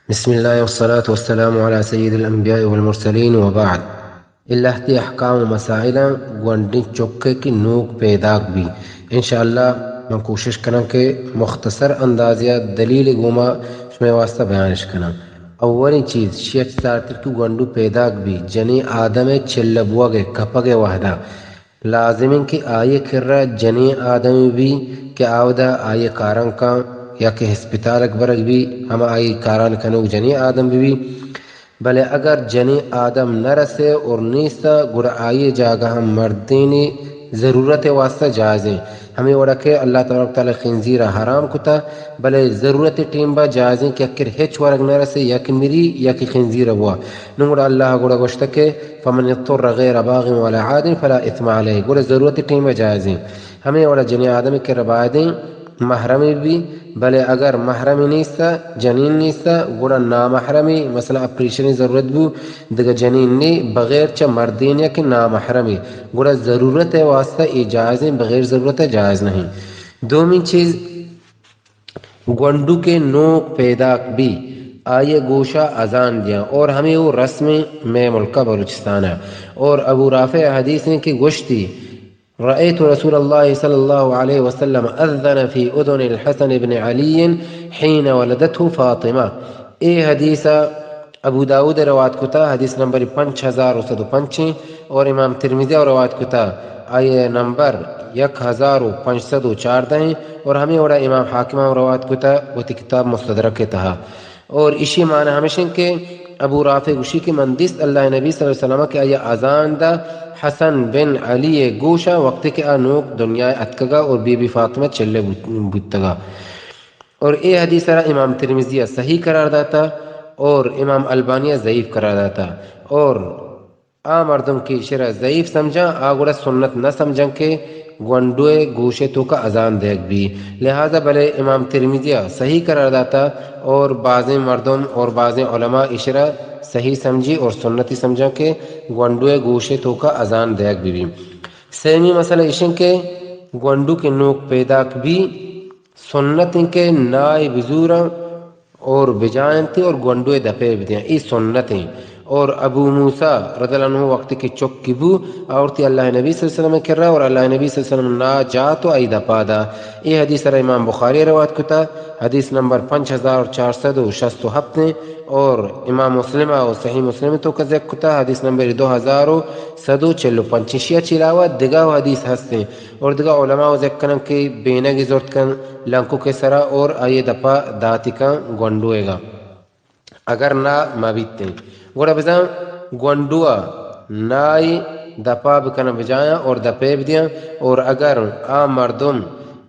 بسم اللہ والصلاة والسلام علی سید الانبیاء والمرسلین وبعد. اے لہتے احکام و مسائلاں گونڈیں چکے کہ نوک پیداک بی. انشاءاللہ من کوشش کناں کہ مختصر اندازے ءَ دلیل گوما شمئے واسطہ بیانش کناں. اولیں چیز، شی اچ سارتر کہ گونڈو پیداک بی، جنیں آدم ءِ چلہ بوگ ءِ کپگ ءِ وہدا لازم انت کہ آئی ءِ کرا جنیں آدمے بی کہ آودا آئی ءِ کاراں کن یا کہ ہسپتالک برگ بی، ہما آئی کاران کنوک جنیں آدم بی. بلے اگر جنیں آدم نہ رسے اور نیستا، گڑا آئی ءِ جاگہ ہم مردینے ضرورت ءِ واسطہ جائزیں. ہمے وڑا کہ اللہ تبارک و تعالی خنزیر ءَ حرام کتا، بلے ضرورت ٹیم با جائزیں کہ اگر ہچ ورگ نہ رسے، یا کہ مری یا کہ خنزیر بوا. نوں گڑا اللہ گڑا گوشتا کہ فمن اضطر غیر باغ ولا عاد فلا اثم علیہ، گڑا ضرورت ٹیم با جائزیں. ہمے وڑا جنیں آدم کہ ربائدیں محرم بی، بلے اگر محرم نیستا، جنین نیستا، گڑا نامحرمی، مثلا آپریشنی ضرورت بو، دگہ جنین نی، بغیر چہ مردین یا کہ نامحرمی، گڑا ضرورت ءِ واسطہ اے جائزیں، بغیر ضرورت ءَ جائز نہیں. دومی چیز، گونڈو کہ نوک پیداک بی، آئی ءِ گوشا اذان دیاں، اور ہمے وہ رسم مئے ملکہ بلوچستان ءَ. اور ابو رافع حدیث ہیں کہ گوشتی، رأيت رسول الله صلى الله عليه وسلم أذن في أذن الحسن بن علي حين ولدته فاطمة. اے حدیث ابو داؤد روایت کتا، حدیث نمبر پنچ ہزار و صد و پنچ، اور امام ترمذی روایت کتا، آئی نمبر یک ہزار و پنچ سد و چاردہ، اور ہمیں وڑا امام حاکم روایت کتا وتی کتاب مستدرک تہا. اور اشی معنی ہمیش انت کہ ابو رافع گوشی کہ من دیست اللہ نبی صلی اللہ علیہ وسلم کہ آئی اذان دا حسن بن علی گوشا، وقتی کہ آ نوک دنیا اتکگا اور بی بی فاطمہ چلے بوت-، بوتگا. اور اے حدیث را امام ترمذی صحیح قرار داتا اور امام البانی ضعیف قرار داتا. اور آ مردم کہ ایشرا ضعیف سمجھاں، آ گڑا سنت نہ سمجھاں کہ گونڈوئے گوشے توکا اذان دیگ بی. لہذا بلے امام ترمذی صحیح قرار داتا اور بعضیں مردم اور بعضیں علماء ایشرا صحیح سمجھی اور سنتی سمجھاں کہ گونڈوئے گوشے توکا اذان دیگ بی بی. سیمی مسئلہ ایشن کہ گونڈو کہ نوک پیداک بی، سنت انت کہ نائے بزوراں اور بجاینتی اور گونڈوئے دپے بدیاں، اے سنت انت. اور ابو موسیٰ رضی اللہ عنہ وقتی کہ چکی بو، آورتی اللہ نبی صلی اللہ علیہ وسلم کرا اور اللہ نبی صلی اللہ علیہ وسلم نا جات و آئی دپا دا. اے حدیث را امام بخاری روایت کتا، حدیث نمبر پنچ ہزار چار سد و شست و ہفت ہیں، اور امام مسلم و صحیح مسلم توکا ذکر کتا، حدیث نمبر دو ہزار و صد و چل و پنچ. اشیا چی علاوہ دگہ حدیث ہستیں. اور دگہ علماء ذکر کنن کہ بینگی زرت کن لنکوکے سرا اور آئی دپا داتی کن گونڈوئے گا، اگر نا مبیتیں. گڑا بزاں گونڈوا نائی دپا بکنن بجایاں اور دپے بدیاں، اور اگر آ مردم،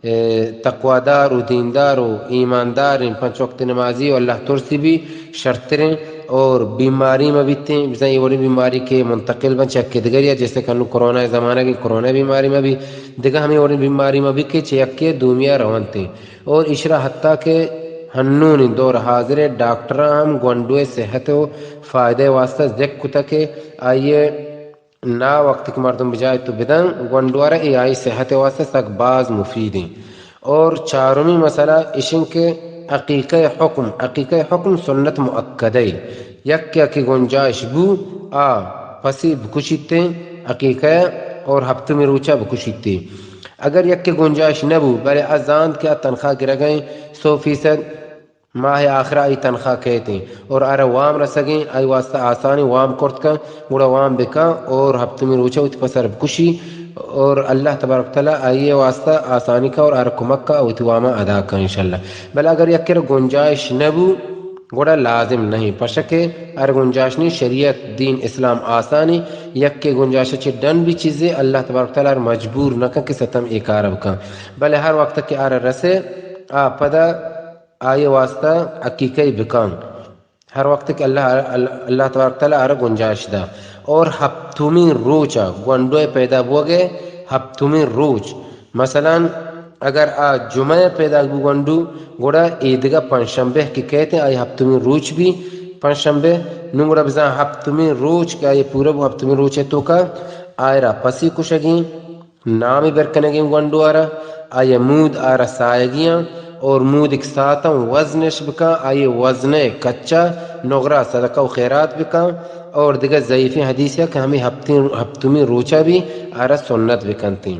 اے، تقوادار و دیندار و ایمانداریں، پنچ وقت نمازی و اللہ ترسی بی، شرتریں اور بیماری مبیتیں، بزاں اے وڑیں بیماری کہ منتقل بن چہ یکے دگریا، جیسے کہ انو کرونا زمانہ کہ کرونا بیماری مبی، دگہ ہمیں وڑیں بیماری مبی کہ چہ یکے دومیا رونتیں. اور اشرا حتیٰ کہ ہنونی دور حاضر ڈاکٹراں ہم گونڈوئے صحت و فائدہ واسطہ ذکر کتا کہ آئیے نا وقتی کہ مردم بجائے تو بدن، گونڈوارا اے آئی صحت واسطہ سک باز مفیدیں. اور چارمی مسئلہ اشن کہ عقیقہ حکم، عقیقہ حکم سنت مؤکدہ، یک یا کہ گنجائش بو، آ پسی بکشیتیں عقیقہ اور ہفتمی روچا بکشیتیں. اگر یک کہ گنجائش نہ بو، بلے آ زانت کہ آ تنخواہ گرگیں سو فیصد، ماہ آخر آئی تنخواہ کیتیں اور آرا وام رسگیں، آئی واسطہ آسانی وام کرت کن، گڑا وام بکن اور ہفتمی روچہ وتی پسر بکشی اور اللہ تبارک تعالی آئی واسطہ آسانی کن اور آرا کمک کن، وتی واما ادا کن انشاءاللہ. بلے اگر یکے را گنجائش نہ بو، گڑا لازم نہیں، پرچا کہ ہر گنجائش نہیں، شریعت دین اسلام آسانی، یکے گنجائش چہ ڈن بھی چیزے اللہ تبارک تعالی آرا مجبور نہ کن کہ ستم اے کار بکن، بلے ہر وقت کہ آرا رسے، آ پدا آئی واسطہ عقیقہ بکن. ہر وقت کہ اللہ، اللہ تبارک تعالی آرا گنجائش دا. اور ہپتمی روچا گونڈوئے پیدا بوگے، ہپتمی روچ، مثلاً اگر آ جمعہ پیدا بو گونڈو، گڑا ایدگہ پنچشنبہ کہ کہتے ہیں، آئی ہپتمی روچ بھی پنچشنبہ، نو گڑا بزاں ہپتمی روچ کہ آئی پورا بو، ہپتمی روچ ہے تو کا آئرا پسی کشگیں، نامی بر کنگیں گونڈو آرا، آئی مود آرا سایگیاں، اور مودک ساتاں وزنش بکاں، آئی وزن کچا نغرا صدقہ و خیرات بکاں۔ اور دگہ ضعیفیں حدیث یا کہ ہمیں ہفتیں، ہفتمی روچا بھی آرا سنت بکنتیں۔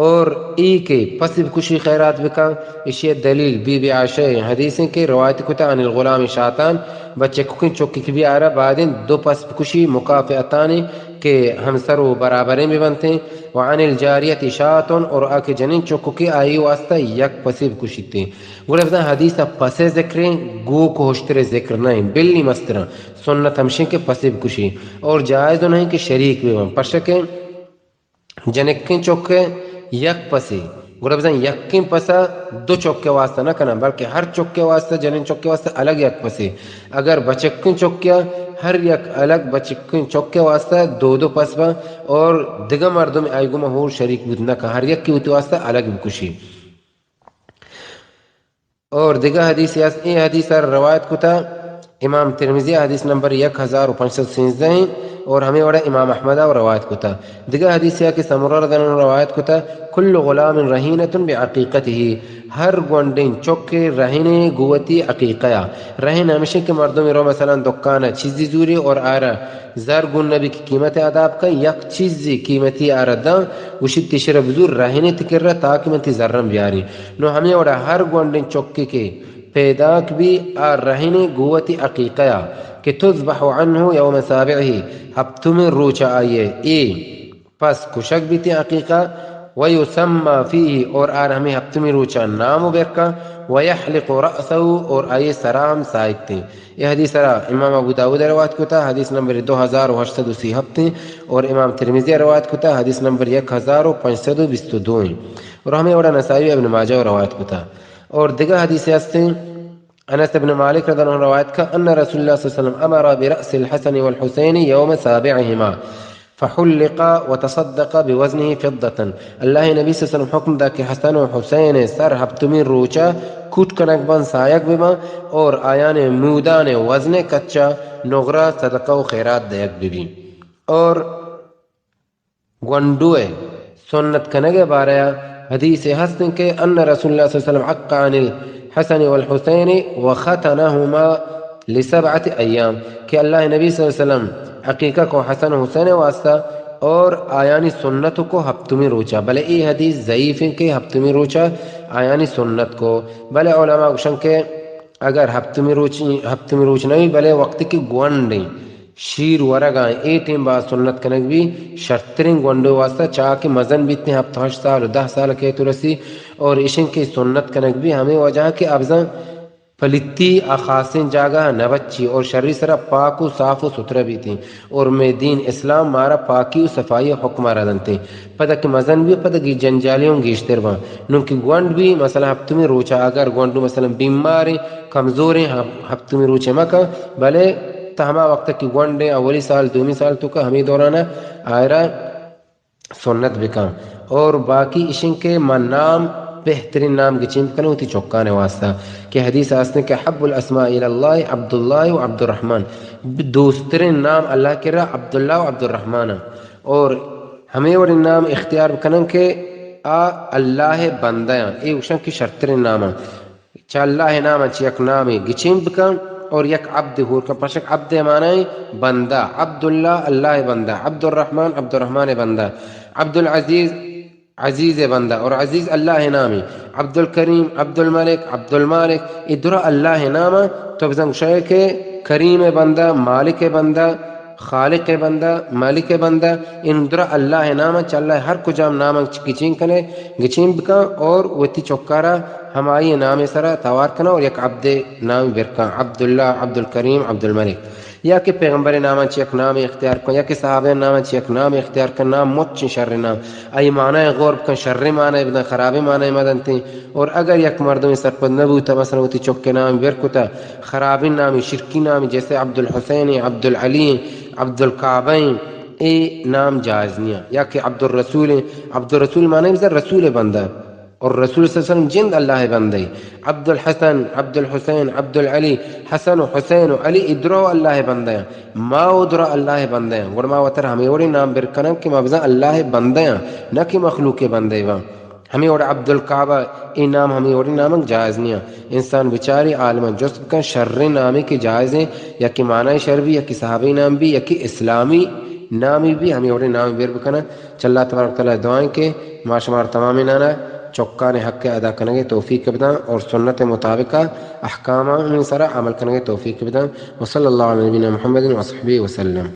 اور ای کہ پس بکشی خیرات بکاں، اشی دلیل بی بی عائشہ حدیثیں کہ روایت کتا عن الغلام شاتان، بچککیں چکک بھی آرا بادیں دو پس بکشی مکافئتانی کہ ہمسر و برابریں ببنتیں۔ وعن الجاریت شاتن، اور آ کہ جنین چککے آئی واسطہ یک پسے بکشیتیں۔ گڑا بزاں حدیث ء پسے ذکریں، گوک و ہشترے ذکر نہ ایں، بلی مستراں۔ سنت ہمشیں کہ پسے بکشی اور جائز نہیں کہ شریک ببن، پرشکہ جنکیں چکے یک پسے، گڑا بزاں یکیں پسا دو چکے واسطہ نہ کناں، بلکہ ہر چکے واسطہ، جنین چکے واسطہ الگ یک پسے۔ اگر بچکیں چکیا ہر یک الگ بچکیں چکے واسطہ دو دو پس باں اور دگہ مردم آئی گوما ہور شریک بوت نہ کن، ہر یک کی وتی واسطہ الگ بکشی۔ اور دگہ حدیث است، اے حدیث ء روایت کتا امام ترمذی، حدیث نمبر یک ہزار و پنچ سد سیزدہ ہیں، اور ہمیں وڑا امام احمد ء روایت کتا۔ دگہ حدیث یا کہ سمرہ رضی اللہ عنہ روایت کتا، کل غلام رہینۃ بعقیقتہ، ہر گونڈیں چکے رہنے گوتی عقیقہ یا۔ رہن ہمیشہ کہ مردم رو مثلاً دکان چیزی زوری اور آرا زر گون نبی کی قیمت ادا بکن، یک چیزی قیمتی آرا داں، گوشی تشرا بزور رہنے تکرا تاکہ من تی زرم بیاری۔ نو ہمے وڑا ہر گونڈیں چکے کہ پیداک بی، آ رہنے گوتی عقیقہ یا کہ تذبح عنہ یوم سابعہ، ہپتمیں روچ آئیے اے پس کشگ بیتیں عقیقہ، و یسمی فیہ، اور آر ہمیں ہپتمی روچا نام و برکاں، و یحلق رأسہ، اور آئیے سرا ہم سائکتیں۔ اے حدیث را امام ابو داؤد روایت کتا، حدیث نمبر دو ہزار و ہشت سد و سی ہپتیں، اور امام ترمذی روایت کتا، حدیث نمبر یک ہزار و پنچ سد و بیست و دو ہیں، اور ہمیں وڑا نسائی ابن ماجہ روایت کتا۔ اور دگہ حدیث ہستیں، انس ابن مالک رضی اللہ عنہ روایت کا، ان رسول اللہ صلی اللہ علیہ وسلم امر برأس الحسن والحسین یوم سابعہما فحلق وتصدق بوزنہ فضة۔ اللہ نبی صلی اللہ علیہ وسلم حکم دا کہ حسن و حسین سر ہپتمی روچا کوٹ کنگ بان، سایگ ببان، اور آیان مودان وزن کچا نغرا صدقہ و خیرات دیگ ببی۔ اور گونڈو ء سنت کنگ ء بارہ ء حدیث ء ہست انت کہ ان رسول اللہ صلی اللہ علیہ وسلم عق عن الحسن والحسین وختنہما لسبعة ایام، کہ اللہ نبی صلی اللہ علیہ وسلم عقیقہ کو حسن و حسین واسطہ اور آیانی سنت کو ہپتمی روچا، بلے اے حدیث ضعیف انت کہ ہپتمی روچا آیانی سنت کو، بلے علماء گوشن کہ اگر ہپتمی روچ، ہپتمی روچ نہ بی، بلے وقتی کہ گونڈیں شیر ورگاں اے ٹیم با سنت کنگ بی، شرتریں گونڈو واسطہ چاکہ مزن بیتیں، ہپت ہشت سال و دہ سال کیت و رسی، اور اشن کہ سنت کنگ بی ہمیں وجہ کہ ابزاں پلیتی آ خاصیں جاگہ نہ بچی اور شری سرا پاک و صاف و ستھرا بیتیں، اور مے دین اسلام مارا پاکی و صفائی حکم را دنتیں۔ پدا کہ مزن بی، پدا گی جنجالی ہوں گیشتر باں۔ نوں کہ گونڈ بی، مثلاً ہپتمی روچا اگر گونڈو مثلاً بیماریں، کمزوریں، ہپ-، ہپتمی روچے مکن، بلے تا ہما وقت کہ گونڈیں، اولی سال، دومی سال تو کہ ہمیں دورانا آئرا سنت بکن۔ اور باقی اشن کہ من نام، بہترین نام گچین بکنے وتی چکانے واسطہ، کہ حدیث آستن کہ حب الاسماء الی اللہ عبداللہ و عبدالرحمن، دوسترین نام اللہ کرا عبداللہ و عبدالرحمن۔ اور ہمیں وڑیں نام اختیار بکنن کہ آ اللہ بندہ ہیں، اے گوشن کہ شرترین نام ہیں۔ چہ اللہ نام چہ یک نامے گچین بکن اور یک عبد ہور کن۔ پرچک عبد معنی بندہ، عبداللہ اللہ بندہ، عبدالرحمن عبدالرحمن بندہ، عبدالعزیز عزیز بندہ، اور عزیز اللہ نامے، عبدالکریم، عبدالملک، عبدالمالک، اے درا اللہ نام۔ تو بزن گوشئے کہ کریم بندہ، مالک بندہ، خالق بندہ، مالک بندہ، ان درا اللہ نام چہ اللہ ہر کجام نام گچین کنے، گچین بکن اور وتی چکارا ہمائی نام سرا توار کنا اور یک عبد نام برکن، عبداللہ، عبدالکریم، عبدالملک۔ یا کہ پیغمبر نام چہ یک نام اختیار کن، یا کہ صحابہ نام چہ یک نام اختیار کن، نام مچ شر نام۔ آئی معنی غور بکن، شر معنی بدن، خراب معنی مدنتیں۔ اور اگر یک مردم سرپد نہ بوتا، مثلاً وتی چک نام بر کتا، خرابیں نامی، شرکی نامی، جیسے عبدالحسین، عبدالعلی، عبدالکعبہ، اے نام جائز نیاں۔ یا کہ عبدالرسول، عبدالرسول معنی بزن رسول بندہ۔ اور رسول صلی اللہ علیہ وسلم جند اللہ بندے۔ عبدالحسن، عبدالحسین، عبدالعلی، حسن و حسین و علی، اے درو اللہ بندے۔ ما و درو اللہ بندے۔ گڑ ما وتر ہمیں وڑی نام بر کنن کہ ما بزن اللہ بندے، نہ کہ مخلوق بندے باں۔ ہمے وڑ عبدالکعبہ، اے نام ہمے وڑیں ناماں جائز نیاں۔ انسان بچاری، عالماں جست بکن، شریں نامے کہ جائزیں، یکے معنی شر بی، یکے صحابی نام بی، یکے اسلامی نامی بی، ہمے وڑیں نام بیر بکنن۔ چہ اللہ تبارک و تعالی دعائیں کہ ما شمار تمامینانا چکانی حق ادا کنگے توفیق بداں اور سنت مطابق احکامانی سرا عمل کنگے توفیق بداں۔ وصلی اللہ علی نبینا محمد و صحبہ وسلم۔